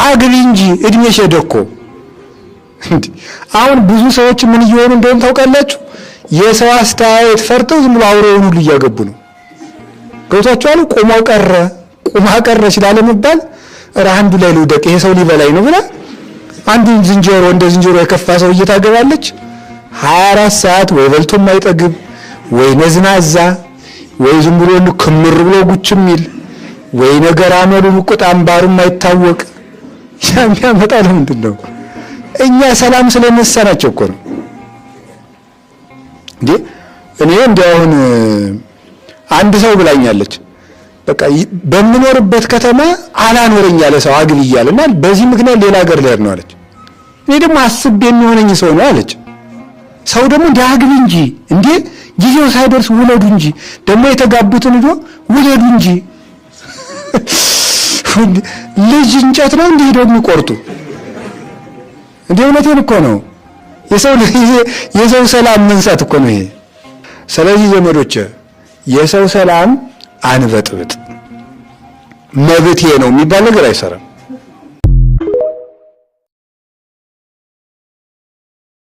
አግቢ እንጂ እድሜሽ ሄደ እኮ። አሁን ብዙ ሰዎች ምን እየሆኑ እንደሆነ ታውቃላችሁ? የሰው አስተያየት ፈርተው ዝም ብሎ አውሬውን ሁሉ እያገቡ ነው። ገብቷችኋል? ቆሞ ቀረ ቁማ ቀረች ላለመባል ኧረ አንዱ ላይ ልውደቅ ይሄ ሰው ሊበላኝ ነው ብላ አንዱን ዝንጀሮ እንደ ዝንጀሮ የከፋ ሰው እየታገባለች። 24 ሰዓት ወይ በልቶ የማይጠግብ ወይ ነዝናዛ ወይ ዝም ብሎ ክምር ብሎ ጉች የሚል ወይ ነገር አመሉ ቁጣ አምባሩ የማይታወቅ የሚያመጣ ለምንድን ነው? እኛ ሰላም ስለነሳናቸው እኮ ነው እንዴ። እኔ እንዲያው አሁን አንድ ሰው ብላኛለች። በቃ በምኖርበት ከተማ አላኖረኝ ያለ ሰው አግቢ እያለ እና በዚህ ምክንያት ሌላ ሀገር ልሄድ ነው አለች። እኔ ደግሞ አስቤ የሚሆነኝ ሰው ነው አለች። ሰው ደግሞ እንደ አግቢ እንጂ እንዴ ጊዜው ሳይደርስ ውለዱ እንጂ ደግሞ የተጋቡትን ሂዶ ውለዱ እንጂ ልጅ እንጨት ነው እንዲህ ሄደው የሚቆርጡ እንዴ? እውነቴን እኮ ነው። የሰው ሰላም መንሳት እኮ ነው ይሄ። ስለዚህ ዘመዶቼ የሰው ሰላም አንበጥብጥ፣ መብቴ ነው የሚባል ነገር አይሰራም።